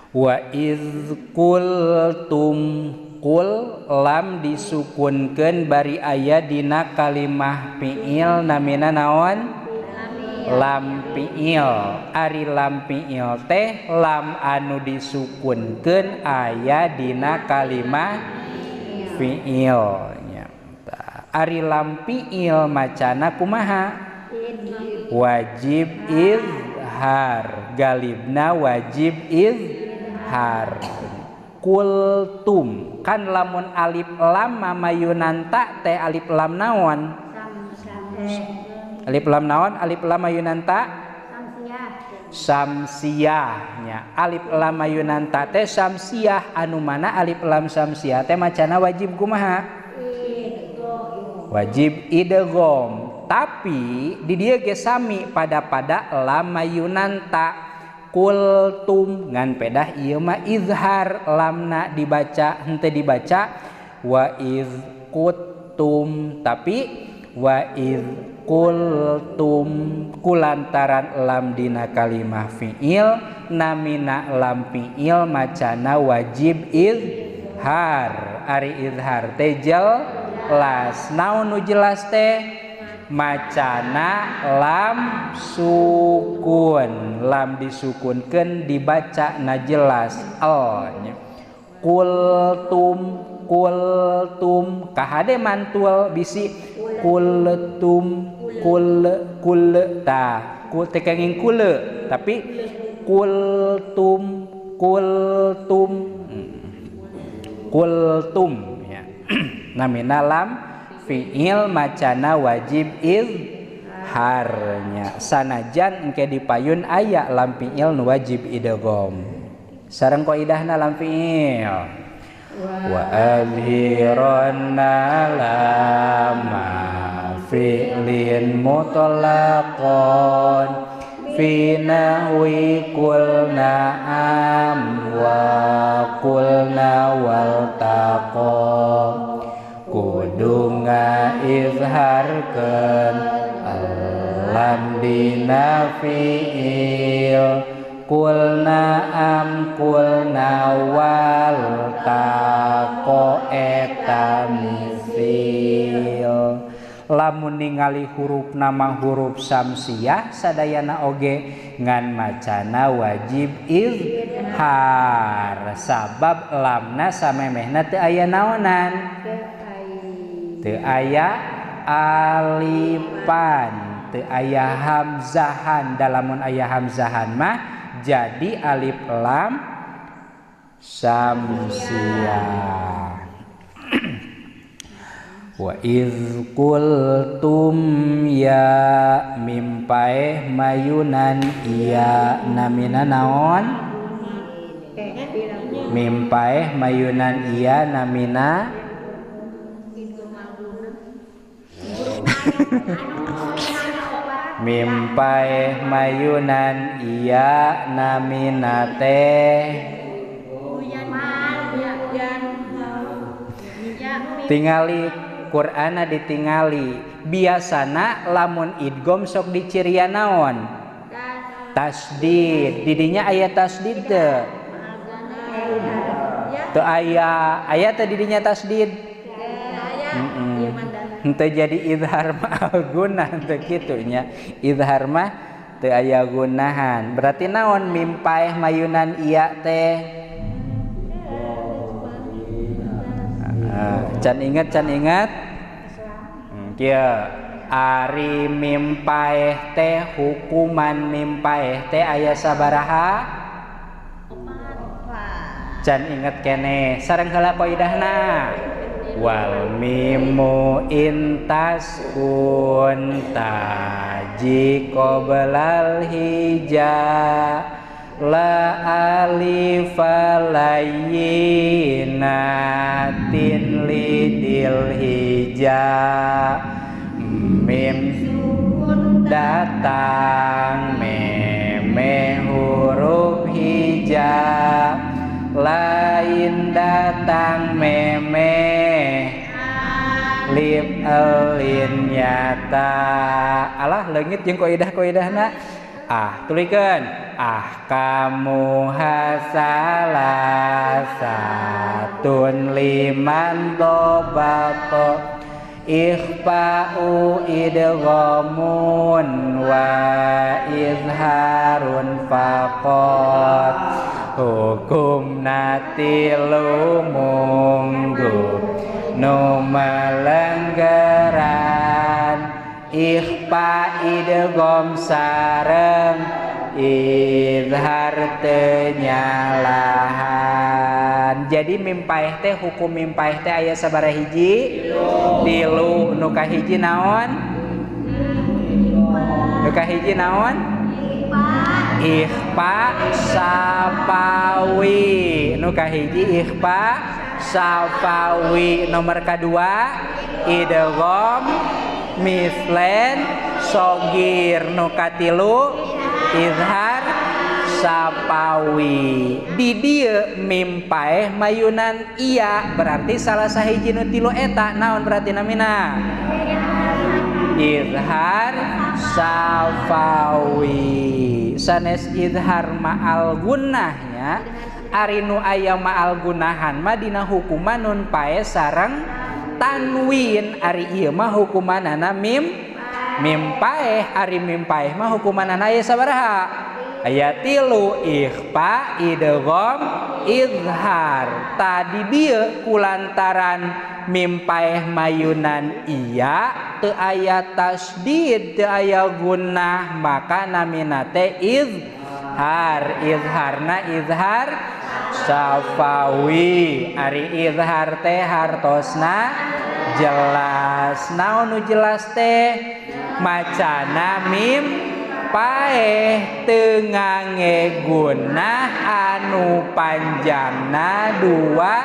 Wa iz qultum qul lam disukunkeun bari aya dina kalimah fi'il namina naon? Lam fi'il. Ari lam fi'il teh lam anu disukunkeun aya dina kalimah fi'il nya. Ari lam fi'il macana kumaha? Wajib izhar, galibna wajib izhar. Kultum kan lamun alif lam mamayunan ta teh alif lam naon? Alif lam naon? Alif lam mayunan ta? Samsiah nya. Alif lam mayunan ta teh samsiah, anu mana alif lam samsiah teh macana wajib kumaha? Wajib idgham. Tapi di dieu ge sami pada lam mayunan ta. Kultum ngan pedah ieu mah izhar lamna dibaca henteu dibaca wa iz quttum, tapi wa iz qultum kulantaran lam dina kalimah fi'il namina lam fi'il macana wajib izhar. Ari izhar teh jelas. Naon nu jelas teh? Macana lam sukun, lam disukunkeun dibaca na jelas el nya. Kultum kultum kahade mantul bisi kultum kul kul ta kul teh kenging kule tapi kultum kultum kultum ya. Namina lam fi'il macana wajib izharnya. Sanajan engke dipayun aya lam fi'il nu wajib idgham. Sareng kaidahna lam fi'il wa azhiranna lama fi'lin mutlaqan fi nahwi qulna am wa qulna wal taqam kudu ngaizharkeun lam dina fi'il kulna am kulna wal taqo eta misil. Lamun ningali huruf nama huruf samsiah sadayana oge ngan macana wajib izhar sabab lamna samemehna teu aya naonan, teu aya alifan, teu aya hamzahan. Dalamun aya hamzahan mah jadi alif lam samsiah. Wa iz qultum ya mim paeh mayunan iya namina naon? Mim paeh mayunan iya namina mim paeh mayunan iya namina teh tingali Qur'ana ditingali biasana lamun idgham sok dicirian naon? Tasdid. Didinya aya tasdid teu? Teu aya. Aya teu didinya tasdid? Henteu jadi izhar mah guna teu kitu nya. Izhar mah teu aya gunahan. Berarti naon mim paeh mayunan iya teh? Can inget, can inget. Kieu ari mim paeh teh hukuman mim paeh teh aya sabaraha? Can inget keneh. Sareng heula kaidahna. Wal mimu intaskun taji qoblal hija la alif layyinatin lidil hija mim datang meme huruf hija lain datang meme lip elin nyata. Alah leungit jeung kaidah-kaidahna. Ah tulikeun ahkamu hasalasatun liman dhabato ikhfa'u idghamun wa izharun faqat hukumna tilu munggu nu melenggeran ikhfa idgham sareng izhar teu nyalahan. Jadi mim paeh teh hukum mim paeh teh aya sabaraha hiji? Tilu. Nu kahiji naon? Nu kahiji naon? Ikhfa sapawi. Nu kahiji ikhfa sapawi. Nomor kadua idgham mislen sogir. Nu katilu izhar sapawi. Di dieu mim paeh mayunan iya, berarti salah sahiji nu tilu eta naon berarti namina? Izhar safawi. Sanes izhar ma'al gunnahnya, ari nu aya ma'al gunahan mah dina hukuman nun paeh sareng tanwin. Ari ieu mah hukumanana mim mim paeh. Ari mim paeh mah hukumanana aya sabaraha? Aya tilu, ikhfa, idgham, izhar. Tadi dieu kulantaran mim paeh mayunan iya teu aya tasdid, teu aya gunnah, maka namina teh izhar. Izharna izhar safawi. Ari izhar teh hartosna jelas. Naon nu jelas teh? Macana mim paeh teu ngange gunnah anu panjangna dua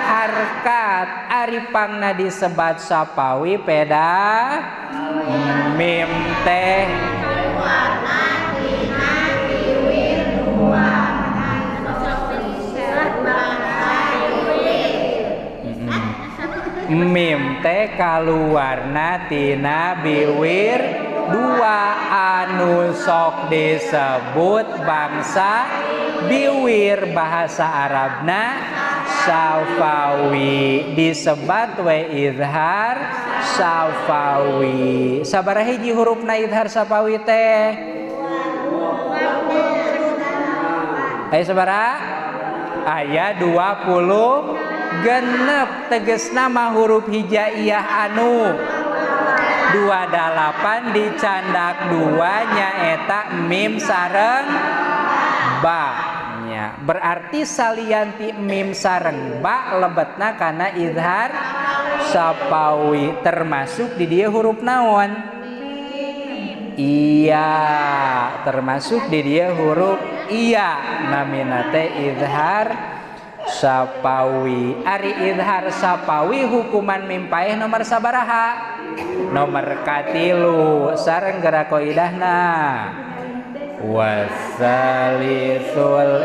harkat. Ari pangna disebat sapawi peda mim teh mim teh kaluarna tina biwir dua anu sok disebut bangsa biwir, bahasa Arabna safawi, disebat we izhar safawi. Sabaraha hiji hurufna izhar safawi teh? Aya sabaraha? Aya 20 genep. Tegesna mah huruf hijaiyah anu 28 dicandak dua nyaeta mim sareng ba nya. Berarti salianti mim sareng ba lebetna kana izhar sapawi, termasuk di dieu huruf naon? Iya, termasuk di dieu huruf iya, namina teh izhar sapawi. Ari izhar sapawi hukuman mim paeh nomor sabaraha? Nomor katilu. Sareng gerak kaidahna wasalisul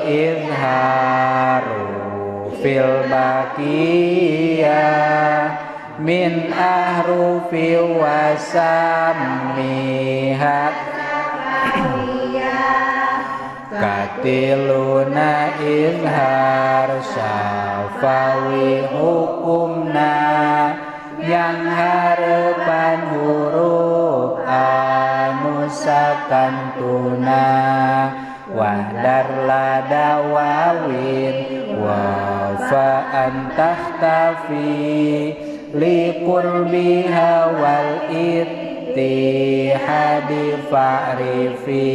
izharu fil baqiyah min ahrufi wasamiha katiluna izhar safawi hukumna yang harapan huruf anu sakantuna wahdar lada wawin wa fa antahtafi liqurbiha wal ittihadi fa'rifi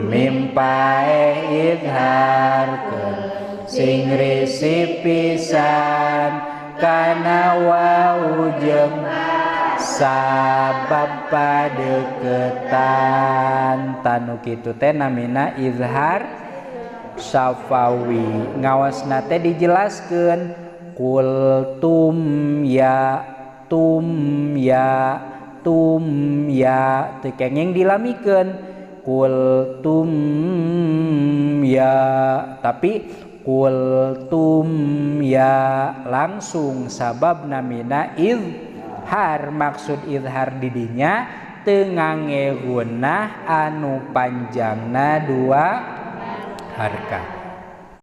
mim paeh izhar ke sing risi pisan kana wau jeung sabab padeketan. Tanu kitu teh namina izhar safawi. Ngawasna teh dijelaskeun kultum ya tum ya tum ya, teu kenging dilamikeun kultum ya, tapi kultum ya langsung sabab namina izhar. Maksud izhar didinya Teu ngangge gunnah anu panjangna dua harkat.